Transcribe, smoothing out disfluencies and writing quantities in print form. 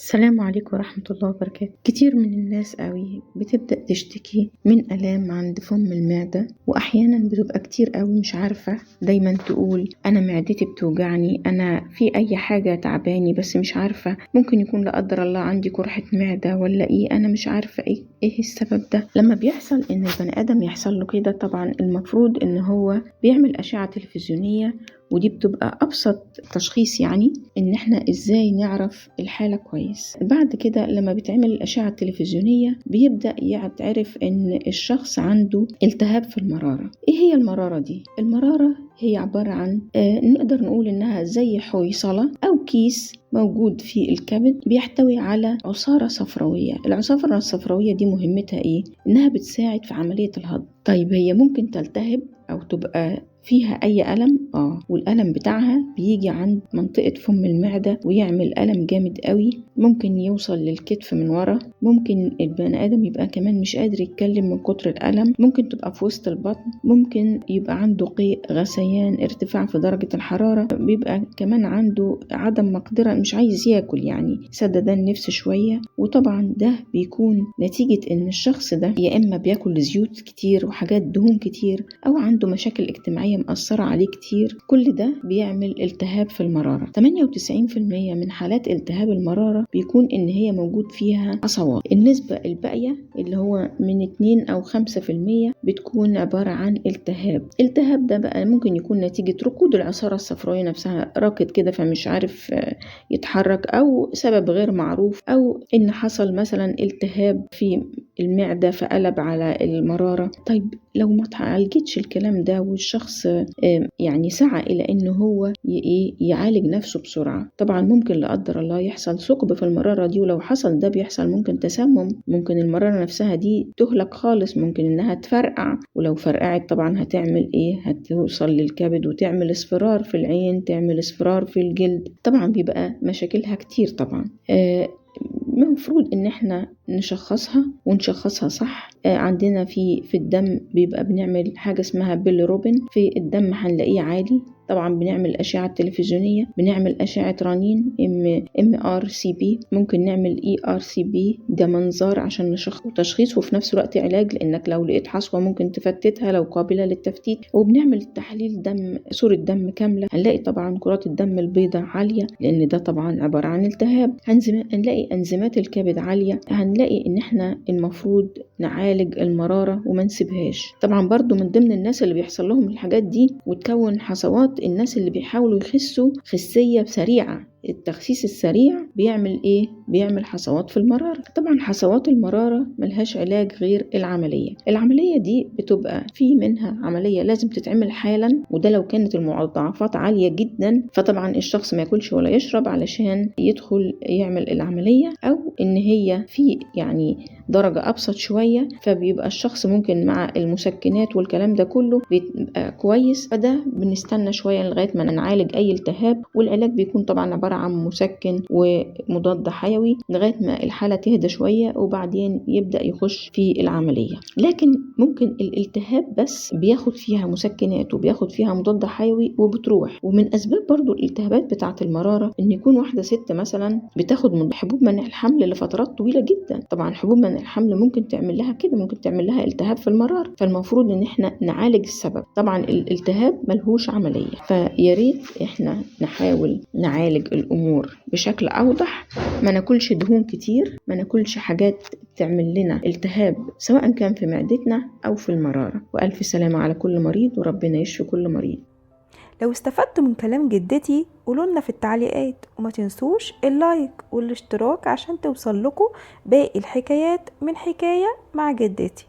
السلام عليكم ورحمة الله وبركاته. كتير من الناس قوي بتبدأ تشتكي من آلام عند فم المعدة، وأحيانا بتبقى كتير قوي مش عارفة، دايما تقول أنا معدتي بتوجعني، أنا في أي حاجة تعباني بس مش عارفة، ممكن يكون لا قدر الله عندي قرحة معدة ولا إيه، أنا مش عارفة إيه السبب ده. لما بيحصل إن البني آدم يحصل له كده، طبعا المفروض إن هو بيعمل أشعة تلفزيونية، ودي بتبقى أبسط تشخيص، يعني إن إحنا إزاي نعرف الحالة كويس. بعد كده لما بتعمل الأشعة التلفزيونية بيبدأ يتعرف إن الشخص عنده التهاب في المرارة. إيه هي المرارة دي؟ المرارة هي عبارة عن نقدر نقول إنها زي حويصلة أو كيس موجود في الكبد بيحتوي على عصارة صفراوية. العصارة الصفراوية دي مهمتها إيه؟ إنها بتساعد في عملية الهضم. طيب هي ممكن تلتهب أو تبقى فيها أي ألم، والألم بتاعها بيجي عند منطقة فم المعدة ويعمل ألم جامد قوي، ممكن يوصل للكتف من ورا، ممكن البني آدم يبقى كمان مش قادر يتكلم من كتر الألم، ممكن تبقى في وسط البطن، ممكن يبقى عنده قيء، غثيان، ارتفاع في درجة الحرارة، بيبقى كمان عنده عدم مقدرة، مش عايز ياكل، يعني سددان نفس شوية. وطبعا ده بيكون نتيجة إن الشخص ده يا إما بياكل زيوت كتير وحاجات دهون كتير، أو عنده مشاكل اجتماعية مأثرة عليه كتير. كل ده بيعمل التهاب في المرارة. 98% من حالات التهاب المرارة بيكون إن هي موجود فيها حصوات. النسبة الباقية اللي هو من 2 أو 5% بتكون عبارة عن التهاب. التهاب ده بقى ممكن يكون نتيجة ركود العصارة الصفراوية نفسها، راكد كده فمش عارف يتحرك، أو سبب غير معروف، أو إن حصل مثلا التهاب في المعدة فقلب على المرارة. طيب لو ما تعالجتش الكلام ده والشخص يعني سعى إلى إن هو يعالج نفسه بسرعة، طبعا ممكن لا قدر الله يحصل ثقب في المرارة دي، ولو حصل ده بيحصل ممكن تسمم، ممكن المرارة نفسها دي تهلك خالص، ممكن إنها تفرقع، ولو فرقعت طبعا هتعمل إيه؟ هتوصل للكبد وتعمل اصفرار في العين، تعمل اصفرار في الجلد، طبعا بيبقى مشاكلها كتير. طبعا المفروض إن إحنا نشخصها ونشخصها صح. عندنا في الدم بيبقى بنعمل حاجة اسمها بيليروبين في الدم، هنلاقيه عالي. طبعا بنعمل أشعة تلفزيونية، بنعمل أشعة رنين MRCP، ممكن نعمل ERCP، ده منظار عشان نشخص تشخيص وفي نفس الوقت علاج، لأنك لو لقيت حصوة ممكن تفتتها لو قابلة للتفتيت. وبنعمل تحليل دم، صورة دم كاملة، هنلاقي طبعا كرات الدم البيضاء عالية لأن ده طبعا عبارة عن التهاب. هنلاقي أنزيمات الكبد عالية. هنلاقي إن إحنا المفروض نعالج المرارة وما نسيبهاش. طبعا برضو من ضمن الناس اللي بيحصل لهم الحاجات دي وتكون حصوات، الناس اللي بيحاولوا يخسوا خسية سريعة. التخسيس السريع بيعمل ايه؟ بيعمل حصوات في المرارة. طبعا حصوات المرارة ملهاش علاج غير العملية. العملية دي بتبقى في منها عملية لازم تتعمل حالا، وده لو كانت المضاعفات عالية جدا، فطبعا الشخص ما ياكلش ولا يشرب علشان يدخل يعمل العملية، او ان هي في يعني درجة ابسط شوية، فبيبقى الشخص ممكن مع المسكنات والكلام ده كله بيبقى كويس. فده بنستنى شوية لغاية ما نعالج اي التهاب، والعلاج بيكون طبعا عبارة عن مسكن ومضاد حيوي لغاية ما الحالة تهدى شوية، وبعدين يبدأ يخش في العملية. لكن ممكن الالتهاب بس بياخد فيها مسكنات وبياخد فيها مضاد حيوي وبتروح. ومن أسباب برضو الالتهابات بتاعة المرارة إن يكون واحدة ست مثلا بتاخد من حبوب منع الحمل لفترات طويلة جدا. طبعا حبوب منع الحمل ممكن تعمل لها كده، ممكن تعمل لها التهاب في المرارة، فالمفروض إن احنا نعالج السبب. طبعا الالتهاب ملهوش عملية، فياريت احنا نحاول نعالج الأمور بشكل أوضح. ما ناكلش دهون كتير، ما ناكلش حاجات تعمل لنا التهاب سواء كان في معدتنا أو في المرارة. وألف سلامة على كل مريض، وربنا يشفي كل مريض. لو استفدتوا من كلام جدتي قولولنا في التعليقات، وما تنسوش اللايك والاشتراك عشان توصل لكم باقي الحكايات من حكاية مع جدتي.